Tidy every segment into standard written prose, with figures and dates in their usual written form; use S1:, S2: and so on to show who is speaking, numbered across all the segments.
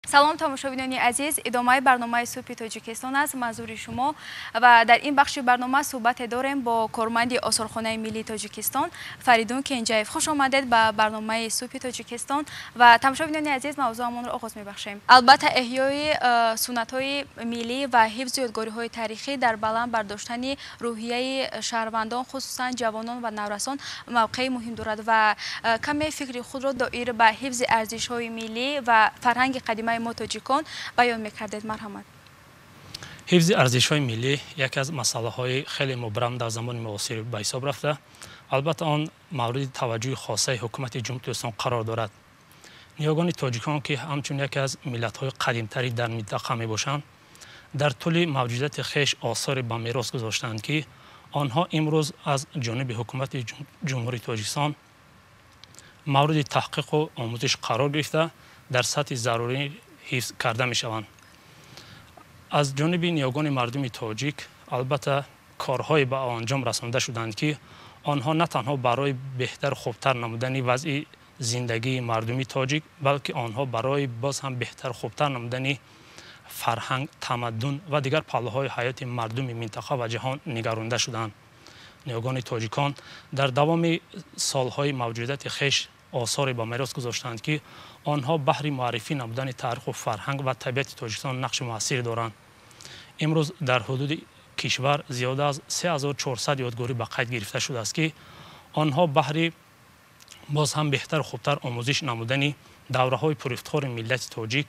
S1: Салом, тамошобинони азиз. Идомаи барномаи «Субҳи Тоҷикистон» аст манзури шумо ва дар ин бахши барнома суҳбате дорем бо корманди Осорхонаи миллии Тоҷикистон Фаридун Кенҷаев. Хуш омадед ба барномаи «Субҳи Тоҷикистон» ва, тамошобинони азиз, мавзӯамонро оғоз мебахшем. Албатта, эҳёи суннатҳои миллӣ ва ҳифзи ёдгориҳои таърихӣ дар баланд бардоштани рӯҳияи шаҳрвандон, хусусан ҷавонон ва наврасон, мавқеи муҳим дорад ва каме фикри худро доир ба ҳифзи арзишҳои миллӣ ва фарҳанги қадимаи мо, тоҷикон, баён мекардед, марҳамат.
S2: Ҳифзи арзишҳои миллӣ яке аз масъалаҳои хеле мубрам дар замони муосир ба ҳисоб рафта, албатта, он мавриди таваҷҷӯҳи хосаи ҳукумати Ҷумҳурии Тоҷикистон қарор дорад. Ниёгони тоҷикон, ки ҳамчун яке аз миллатҳои қадимтарӣ дар минтақа мебошанд, дар тӯли мавҷудияти хеш осоре ба мерос гузоштанд, ки онҳо имрӯз аз ҷониби ҳукумати Ҷумҳурии Тоҷикистон мавриди таҳқиқу омӯзиш қарор гирифта, дар сатҳи зарурӣ ҳифз карда мешаванд. Аз ҷониби ниёгони мардуми тоҷик, албатта, корҳое ба анҷом расонда шуданд, ки онҳо на танҳо барои беҳтар, хубтар намудани вазъи зиндагии мардуми тоҷик, балки онҳо барои боз ҳам беҳтар, хубтар намудани фарҳанг, тамаддун ва дигар паҳлӯҳои ҳаёти мардуми минтақа ва ҷаҳон нигаронда шуданд. Ниёгони тоҷикон дар давоми солҳои мавҷудияти хеш осоре ба мерос гузоштанд, ки онҳо баҳри муаррифӣ намудани таъриху фарҳанг ва табиати Тоҷикистон нақши муассир доранд. Имрӯз дар ҳудуди кишвар зиёда аз 3400 ёдгорӣ ба қайд гирифта шудааст, ки онҳо баҳри боз ҳам беҳтару хубтар омӯзиш намудани давраҳои пурифтихори миллати тоҷик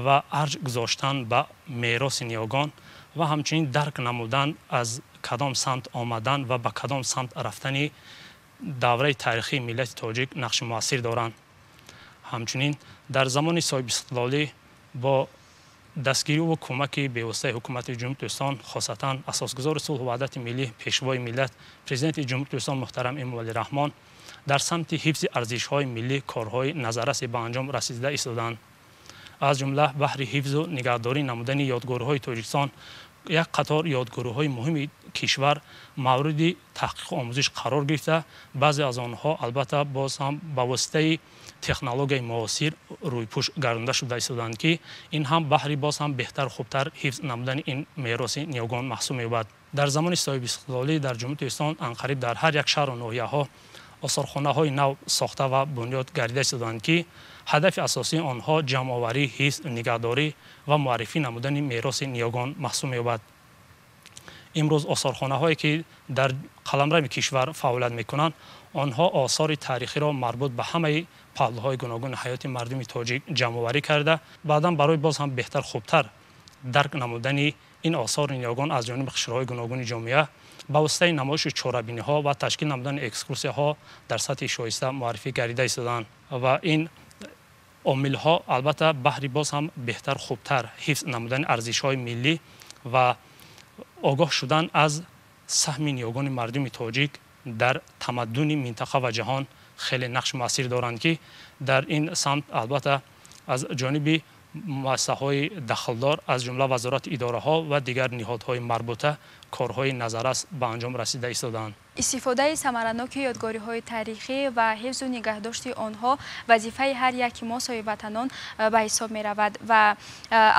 S2: ва арҷ гузоштан ба мероси ниёгон ва ҳамчунин дарк намудан аз кадом самт омадан ва ба кадом самт рафтани давраи таърихии миллати тоҷик нақши муассир доранд. Ҳамчунин дар замони соҳибистиқлолӣ бо дастгириву кӯмаки бевоситаи ҳукумати Ҷумҳурии Тоҷикистон, хосатан асосгузори сулҳу ваҳдати миллӣ, Пешвои миллат, Президенти Ҷумҳурии Тоҷикистон муҳтарам Эмомалӣ Раҳмон, дар самти ҳифзи арзишҳои миллӣ корҳои назаррасе ба анҷом расида истоданд. Аз ҷумла баҳри ҳифзу нигаҳдорӣ намудани ёдгориҳои Тоҷикистон як қатор ёдгориҳои муҳими кишвар мавриди таҳқиқу омӯзиш қарор гирифта, баъзе аз онҳо, албатта, боз ҳам ба воситаи технологияи муосир рӯйпӯш гардонда шуда истоданд, ки ин ҳам баҳри боз ҳам беҳтар, хубтар ҳифз намудани ин мероси ниёгон маҳсуб меёбад. Дар замони соҳибистиқлолӣ дар Ҷумҳурии Тоҷикистон анқариб дар ҳар як шаҳру ноҳияҳо осорхонаҳои нав сохта ва бунёд гардида истоданд, ки ҳадафи асосии онҳо ҷамъоварӣ, ҳифз, нигаҳдорӣ ва муаррифӣ намудани мероси ниёгон маҳсуб меёбад. Имрӯз осорхонаҳое, ки дар қаламрави кишвар фаъолият мекунанд, онҳо осори таърихиро марбут ба ҳамаи паҳлӯҳои гуногуни ҳаёти мардуми тоҷик ҷамъоварӣ карда, баъдан барои боз ҳам беҳтар, хубтар дарк намудани ин осори ниёгон аз ҷониби қишрҳои гуногуни ҷомеа ба воситаи намоишу чорабиниҳо ва ташкил намудани экскурсияҳо дар сатҳи шоиста муаррифӣ гардида истоданд ва ин омилҳо, албатта, баҳри боз ҳам беҳтар, хубтар ҳифз намудани арзишҳои миллӣ ва огоҳ шудан аз саҳми ниёгони мардуми тоҷик дар тамаддуни минтақа ва ҷаҳон хеле нақши муассир доранд, ки дар ин самт, албатта, аз ҷониби муассисаҳои дахлдор, аз ҷумла вазорати идораҳо ва дигар ниҳодҳои марбута, корҳои назаррас ба анҷом расида истодаанд.
S1: Истифодаи самараноки ёдгориҳои таърихӣ ва ҳифзу нигаҳдошти онҳо вазифаи ҳар яки мо, соҳибватанон, ба ҳисоб меравад ва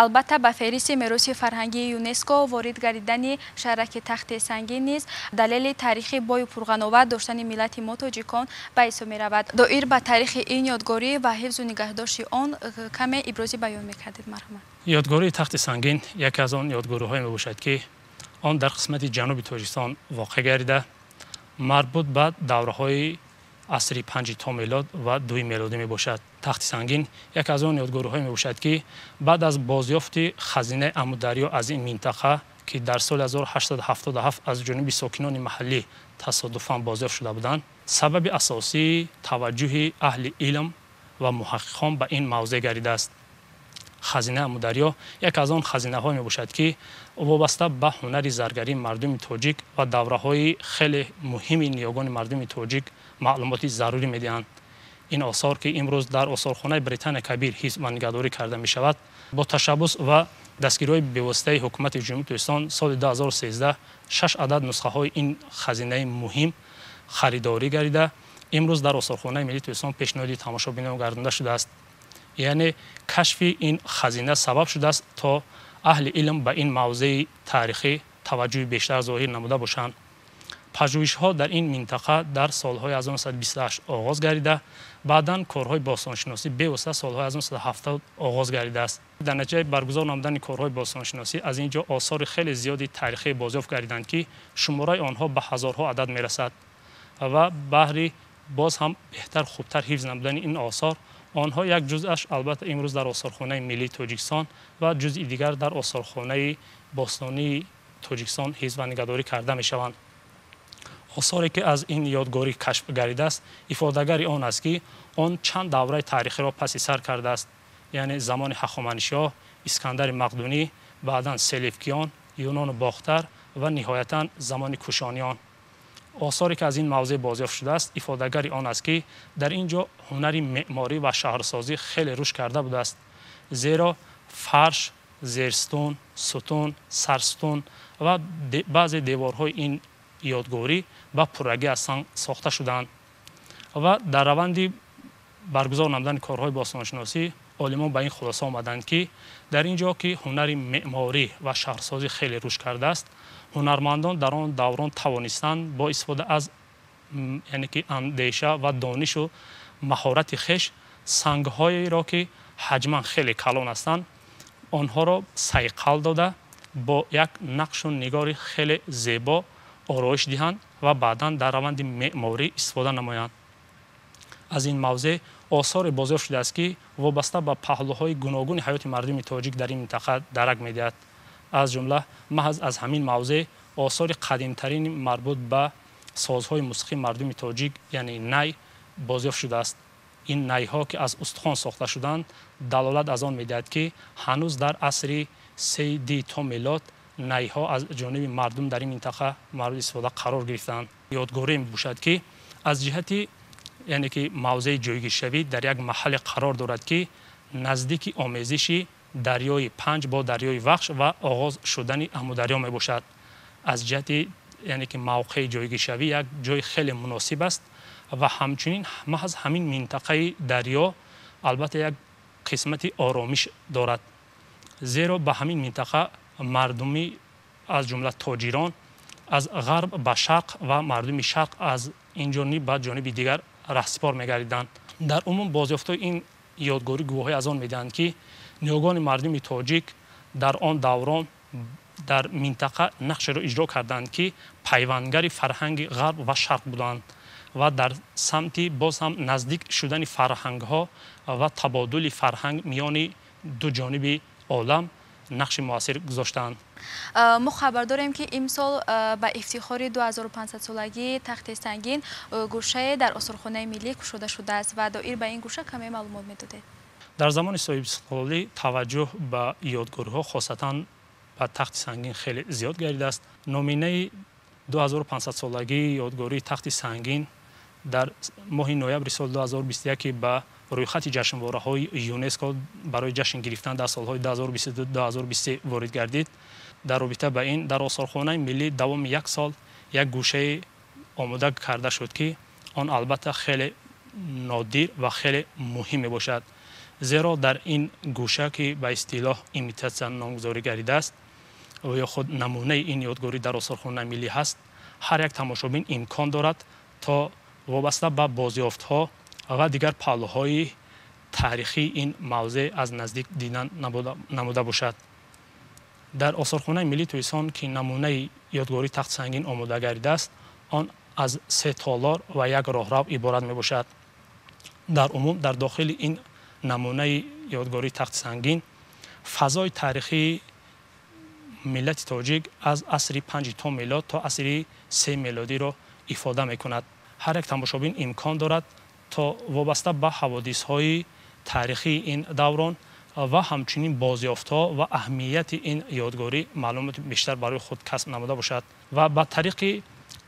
S1: албатта, ба феҳристи мероси фарҳангии ЮНЕСКО ворид гардидани шаҳраки Тахти Сангин низ далели таърихи бою пурғановат доштани миллати мо, тоҷикон, ба ҳисоб меравад. Доир ба таърихи ин ёдгорӣ ва ҳифзу нигаҳдошти он каме ибрози баён мекардед, марҳамат.
S2: Ёдгории Тахти Сангин яке аз он ёдгориҳое мебошад, ки он дар қисмати ҷануби Тоҷикистон воқеъ гардида, марбут ба давраҳои асри панҷи то мелод ва дуи мелодӣ мебошад. Тахти Сангин яке аз он ёдгориҳое мебошад, ки баъд аз бозёфти хазинаи Амударё аз ин минтақа, ки дар соли 1877 аз ҷониби сокинони маҳаллӣ тасодуфан бозёфт шуда буданд, сабаби асосии таваҷҷӯҳи аҳли илм ва муҳаққиқон ба ин мавзеъ гардидааст. Хазинаи Амударё яке аз он хазинаҳое мебошад, ки вобаста ба ҳунари заргарии мардуми тоҷик ва давраҳои хеле муҳими ниёгони мардуми тоҷик маълумоти зарурӣ медиҳанд. Ин осор, ки имрӯз дар осорхонаи Британия Кабир ҳифз ва нигаҳдорӣ карда мешавад, бо ташаббус ва дастгириҳои бевоситаи ҳукумати Ҷумҳурии Тоҷикистон соли 2013 шаш адад нусхаҳои ин хазинаи муҳим харидорӣ гардида, имрӯз дар Осорхонаи миллии Тоҷикистон пешниҳоди тамошобинон гардонда шудааст. Яъне кашфи ин хазина сабаб шудааст, то аҳли илм ба ин мавзеи таърихӣ таваҷҷӯҳи бештар зоҳир намуда бошанд. Пажӯҳишҳо дар ин минтақа дар солҳои 1928 оғоз гардида, баъдан корҳои бостоншиносӣ бевосита солҳои 1970 оғоз гардидааст. Дар натиҷаи баргузор намудани корҳои бостоншиносӣ аз ин ҷо осори хеле зиёди таърихӣ бозёфт гардиданд, ки шумораи онҳо ба ҳазорҳо адад мерасад ва баҳри боз ҳам беҳтар хубтар ҳифз намудани ин осор онҳо як ҷузъаш албатта имрӯз дар осорхонаи миллии Тоҷикистон ва ҷузъи дигар дар осорхонаи бостонии Тоҷикистон ҳифз ва нигаҳдорӣ карда мешаванд. Осоре ки аз ин ёдгорӣ кашф гардидааст, ифодагари он аст, ки он чанд давраи таърихиро паси сар кардааст, яъне замони Ҳахоманишиёҳ, Искандари Мақдунӣ, баъдан Селевкиён, Юнону Бохтар ва ниҳоятан замони Кушониён. Осоре ки аз ин мавзеъ бозёфт шудааст, ифодагари он аст, ки дар ин ҷо ҳунари меъморӣ ва шаҳрсозӣ хеле рушд карда будааст, зеро фарш, зерстун, сутун, сарстун ва баъзе деворҳои ин ёдгорӣ ба пуррагӣ аз санг сохта шудаанд. Ва дар раванди баргузор намудани корҳои бостоншиносӣ олимон ба ин хулоса омаданд, ки дар ин ҷо ки ҳунари меъморӣ ва шаҳрсозӣ хеле рушд кардааст, ҳунармандон дар он даврон тавонистанд бо истифода аз яъне ки андеша ва донишу маҳорати хеш сангҳоеро, ки ҳаҷман хеле калон ҳастанд, онҳоро сайқал дода бо як нақшу нигори хеле зебо ороиш диҳанд ва баъдан дар раванди меъморӣ истифода намоянд. Аз ин мавзеъ осоре бозёфт шудааст, ки вобаста ба паҳлӯҳои гуногуни ҳаёти мардуми тоҷик дар ин минтақа дарак медиҳад. Аз ҷумла маҳз аз ҳамин мавзеъ осори қадимтарини марбут ба созҳои мусиқии мардуми тоҷик, яъне най, бозёфт шудааст. Ин найҳо, ки аз устухон сохта шуданд, далолат аз он медиҳад, ки ҳанӯз дар асри 3 то милод найҳо аз ҷониби мардум дар ин минтақа мавриди истифода қарор гирифтаанд. Ёдгорӣ мебошад, ки аз ҷиҳати яъне ки мавзеи ҷойгиршавӣ дар як маҳалле қарор дорад, ки наздики омезиши дарёи Панҷ бо дарёи Вахш ва оғоз шудани Амударё мебошад. Аз ҷиҳати яъне ки мавқеи ҷойгиршавӣ як ҷои хеле муносиб аст ва ҳамчунин маҳз ҳамин минтақаи дарё албатта як қисмати оромиш дорад, зеро ба ҳамин минтақа мардумӣ аз ҷумла тоҷирон аз ғарб ба шарқ ва мардуми шарқ аз ин ҷониб ба ҷониби дигар раҳсипор мегардиданд. Дар умум бозёфтҳои ин ёдгорӣ гувоҳӣ аз он медиҳанд, ки ниёгони мардуми тоҷик дар он даврон дар минтақа нақшеро иҷро карданд, ки пайвандгари фарҳанги ғарб ва шарқ буданд ва дар самти боз ҳам наздик шудани фарҳангҳо ва табодули фарҳанг миёни ду ҷониби олам нақши муассир гузоштаанд.
S1: Мо хабар дорем, ки имсол ба ифтихори 2500-солагии Тахти Сангин гӯшае дар осорхонаи миллӣ кушода шудааст ва доир ба ин гӯша каме маълумот медодед.
S2: Дар замони соҳибистиқлолӣ таваҷҷӯҳ ба ёдгориҳо, хосатан ба Тахти Сангин, хеле зиёд гардидааст. Номинаи 2500-солагии ёдгории Тахти Сангин дар моҳи ноябри соли 2021, ки ба рӯйхати ҷашнвораҳои ЮНЕСКО барои ҷашн гирифтан дар солҳои 2022-2023 ворид гардид. Дар робита ба ин дар осорхонаи миллӣ давоми як сол як гӯшае омода карда шуд, ки он албатта хеле нодир ва хеле муҳим мебошад, зеро дар ин гӯша, ки ба истилоҳ имитатсия номгузорӣ гардидааст ва ё худ намунаи ин ёдгорӣ дар осорхонаи миллӣ ҳаст, ҳар як тамошобин имкон дорад то вобаста ба бозёфтҳо ва дигар паҳлӯҳои таърихии ин мавзеъ аз наздик дидан намуда бошад. Дар осорхонаи миллии Тоҷикистон, ки намунаи ёдгории Тахти Сангин омода гардидааст, он аз 3 толор ва як роҳрав иборат мебошад. Дар умум дар дохили ин намунаи ёдгории Тахти Сангин фазои таърихии миллати тоҷик аз асри 5 то милод то асри 3 мелодиро ифода мекунад. Ҳар як тамошобин имкон дорад то вобаста ба ҳаводисҳои таърихии ин даврон ва ҳамчунин бозёфтҳо ва аҳамияти ин ёдгорӣ маълумоти бештар барои худ касб намуда бошад ва ба тариқи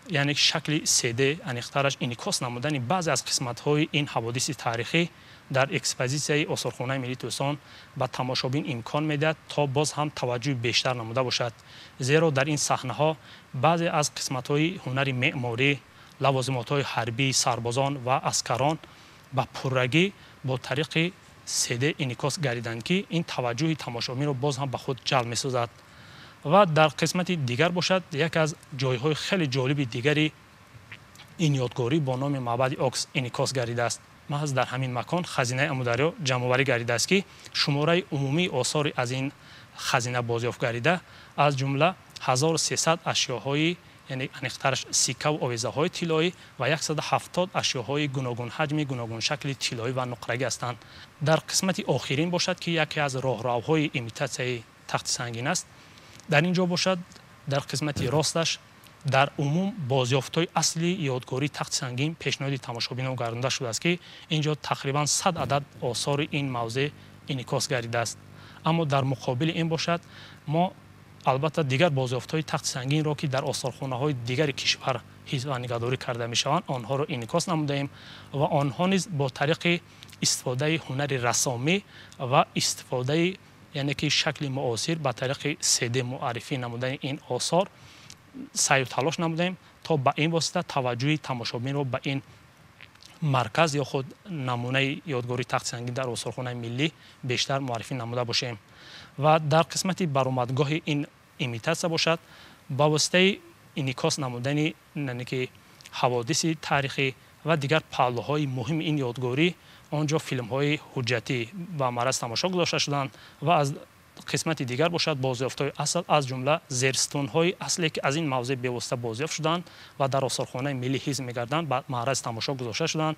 S2: яъне шакли 3D, аниқтараш инъикос намудани баъзе аз қисматҳои ин ҳаводиси таърихӣ дар экспозитсияи осорхонаи миллии Тоҷикистон ба тамошобин имкон медиҳад то боз ҳам таваҷҷӯҳи бештар намуда бошад, зеро дар ин саҳнаҳо баъзе аз қисматҳои ҳунари меъморӣ, лавозимотҳои ҳарбии сарбозон ва аскарон ба пуррагӣ бо тариқи 3D инъикос гардиданд, ки ин таваҷҷӯҳи тамошобинро боз ҳам ба худ ҷалб месозад. Ва дар қисмати дигар бошад, яке аз ҷойҳои хеле ҷолиби дигари ин ёдгорӣ бо номи маъбади Окс инъикос гардидааст. Маҳз дар ҳамин макон хазинаи Амударё ҷамъоварӣ гардидааст, ки шумораи умумии осори аз ин хазина бозёфт гардида, аз ҷумла 1300 ашёҳои, яъне аниқтараш сиккаву овезаҳои тиллоӣ ва 170 ашёҳои гуногунҳаҷми гуногуншакли тиллоӣ ва нуқрагӣ ҳастанд. Дар қисмати охирин бошад, ки яке аз роҳравҳои имитатсияи тахти сангин аст, дар ин ҷо бошад, дар қисмати росташ дар умум бозёфтҳои асли ёдгории тахти сангин пешниҳоди тамошобинон гардонда шудааст, ки ин ҷо тақрибан 100 адад осори ин мавзеъ инъикос гардидааст. Аммо дар муқобили ин бошад, мо албатта дигар бозёфтҳои тахти сангинро, ки дар осорхонаҳои дигари кишвар ҳифз ва нигаҳдорӣ карда мешаванд, онҳоро инъикос намудаем ва онҳо низ бо тариқи истифодаи ҳунари рассомӣ ва истифодаи, яъне ки шакли муосир ба тариқи 3D муаррифӣ намудани ин осор саъю талош намудаем, то ба ин восита таваҷҷӯҳи тамошобинро ба ин марказ ё худ намунаи ёдгории тахти сангин дар осорхонаи миллӣ бештар муаррифӣ намуда бошем. Ва дар қисмати баромадгоҳи ин имитатсия бошад, ба воситаи инъикос намудани, яъне ки ҳаводиси таърихӣ ва дигар паҳлӯҳои муҳими ин ёдгорӣ, он ҷо филмҳои ҳуҷҷатӣ ба мараз тамошо гузошта шуданд ва аз қисмати дигар бошад, бозёфтҳои асл, аз ҷумла зерстунҳои асле, ки аз ин мавзеъ бевосита бозёфт шуданд ва дар осорхонаи миллӣ ҳифз мегарданд, ба маъраз тамошо гузошта шуданд.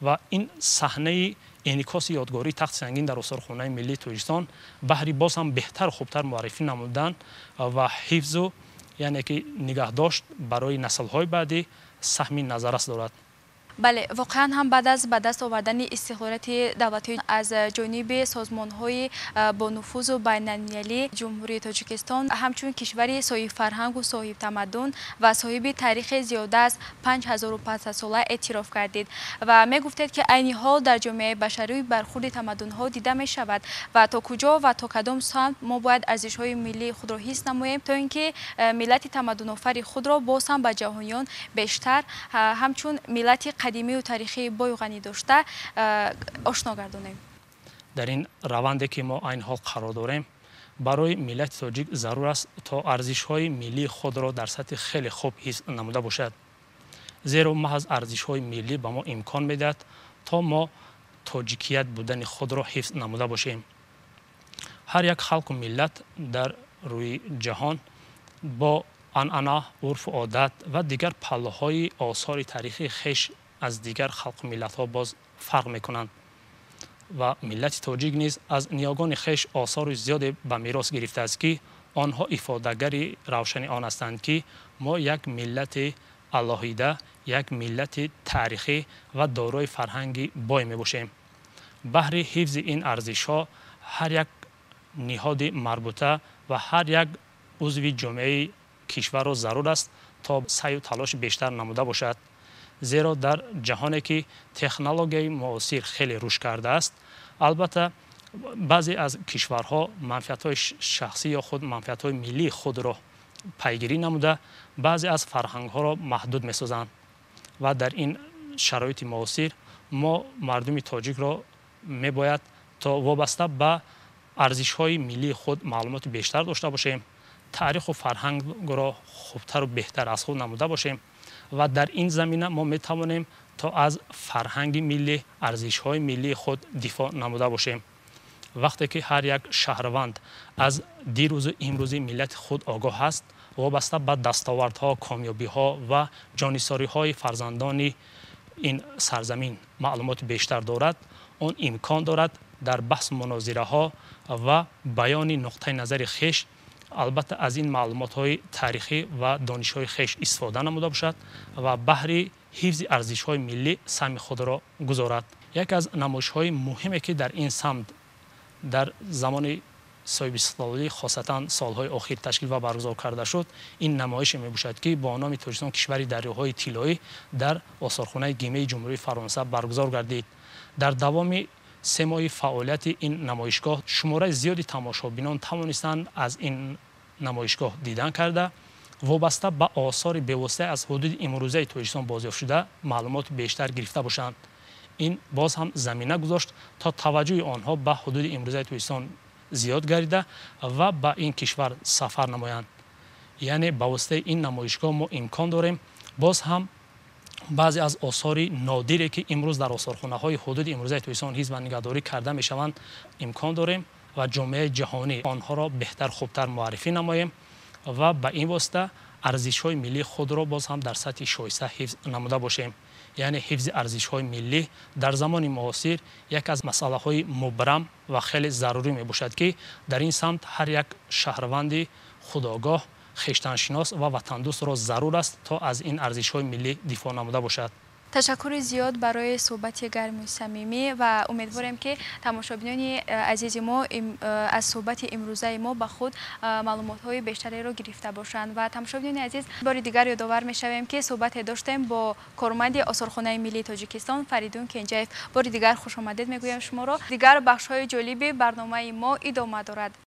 S2: Ва ин саҳнаи инъикоси ёдгории тахти сангин дар осорхонаи миллии Тоҷикистон баҳри боз ҳам беҳтару хубтар муаррифӣ намудан ва ҳифзу, яъне ки нигаҳдошт барои наслҳои баъдӣ саҳми назаррас дорад.
S1: Бале, воқеан ҳам баъд аз ба даст овардани истиқлолияти давлатӣ аз ҷониби созмонҳои бонуфузу байналмилалӣ, Ҷумҳурии Тоҷикистон ҳамчун кишвари соҳибфарҳангу соҳибтамаддун ва соҳиби таърихи зиёда аз 5500 сола эътироф гардид. Ва мегуфтед, ки айни ҳол дар ҷомеаи башарӣ бархурди тамаддунҳо дида мешавад ва то куҷо ва то кадом самт мо бояд арзишҳои миллии худро ҳифз намоем, то ин ки миллати тамаддунофари худро боз ҳам ба ҷаҳониён бештар ҳамчун миллати қадимию таърихии бою ғанӣ дошта ошно гардонем.
S2: Дар ин раванде, ки мо айни ҳол қарор дорем, барои миллати тоҷик зарур аст, то арзишҳои миллии худро дар сатҳи хеле хуб ҳифз намуда бошад, зеро маҳз арзишҳои миллӣ ба мо имкон медиҳад, то мо тоҷикият будани худро ҳифз намуда бошем. Ҳар як халқу миллат дар рӯи ҷаҳон бо анъана, урфу одат ва дигар паҳлӯҳои осори таърихии хеш аз дигар халқу миллатҳо боз фарқ мекунанд ва миллати тоҷик низ аз ниёгони хеш осори зиёде ба мерос гирифтааст, ки онҳо ифодагари равшани он ҳастанд, ки мо як миллати алоҳида, як миллати таърихӣ ва дорои фарҳанги бой мебошем. Баҳри ҳифзи ин арзишҳо ҳар як ниҳоди марбута ва ҳар як узви ҷомеаи кишварро зарур аст, то саъю талоши бештар намуда бошад, зеро дар ҷаҳоне, ки технологияи муосир хеле рушд кардааст, албатта баъзе аз кишварҳо манфиатҳои шахсӣ ё худ манфиатҳои миллии худро пайгирӣ намуда, баъзе аз фарҳангҳоро маҳдуд месозанд. Ва дар ин шароити муосир мо мардуми тоҷикро мебояд, то вобаста ба арзишҳои миллии худ маълумоти бештар дошта бошем, таъриху фарҳангро хубтару беҳтар аз худ намуда бошем. Ва дар ин замина мо метавонем, то аз фарҳанги миллӣ, арзишҳои миллии худ дифоъ намуда бошем. Вақте ки ҳар як шаҳрванд аз дирӯзу имрӯзи миллати худ огоҳ аст, вобаста ба дастовардҳо, комёбиҳо ва ҷонисориҳои фарзандони ин сарзамин маълумоти бештар дорад, он имкон дорад дар баҳсу мунозираҳо ва баёни нуқтаи назари хеш, албатта, аз ин маълумотҳои таърихӣ ва донишҳои хеш истифода намуда бошад ва баҳри ҳифзи арзишҳои миллӣ саҳми худро гузорад. Яке аз намоишҳои муҳиме, ки дар ин самт дар замони соҳибистиқлолӣ, хосатан солҳои охир, ташкил ва баргузор карда шуд, ин намоише мебошад, ки бо номи «Тоҷикистон — кишвари дарёҳои тиллоӣ» дар осорхонаи Гимеи Ҷумҳурии Фаронса баргузор гардид. Дар давоми 3 моҳи фаъолияти ин намоишгоҳ шумораи зиёди тамошобинон тавонистанд аз ин намоишгоҳ дидан карда, вобаста ба осори бевосита аз ҳудуди имрӯзаи Тоҷикистон бозёфтшуда маълумоти бештар гирифта бошанд. Ин боз ҳам замина гузошт, то таваҷҷӯҳи онҳо ба ҳудуди имрӯзаи Тоҷикистон зиёд гардида ва ба ин кишвар сафар намоянд. Яъне ба воситаи ин намоишгоҳ мо имкон дорем боз ҳам баъзе аз осори нодире, ки имрӯз дар осорхонаҳои ҳудуди имрӯзаи Тоҷикистон ҳифз ва нигаҳдорӣ карда мешаванд, имкон дорем ва ҷомеаи ҷаҳонӣ онҳоро беҳтар, хубтар муаррифӣ намоем ва ба ин восита арзишҳои миллии худро боз ҳам дар сатҳи шоиста ҳифз намуда бошем. Яъне ҳифзи арзишҳои миллӣ дар замони муосир яке аз масъалаҳои мубрам ва хеле зарурӣ мебошад, ки дар ин самт ҳар як шаҳрванди худогоҳ, хештаншинос ва ватандӯстро зарур аст, то аз ин арзишҳои миллӣ дифоъ намуда бошад.
S1: Ташаккури зиёд барои суҳбати гарму самимӣ ва умедворем, ки тамошобинони азизи мо аз суҳбати имрӯзаи мо ба худ маълумотҳои бештареро гирифта бошанд. Ва тамошобинони азиз, бори дигар ёдовар мешавем, ки суҳбате доштем бо корманди Осорхонаи миллии Тоҷикистон Фаридун Кенҷаев. Бори дигар хушомадед мегӯям шуморо. Дигар бахшҳои ҷолиби барномаи мо идома дорад.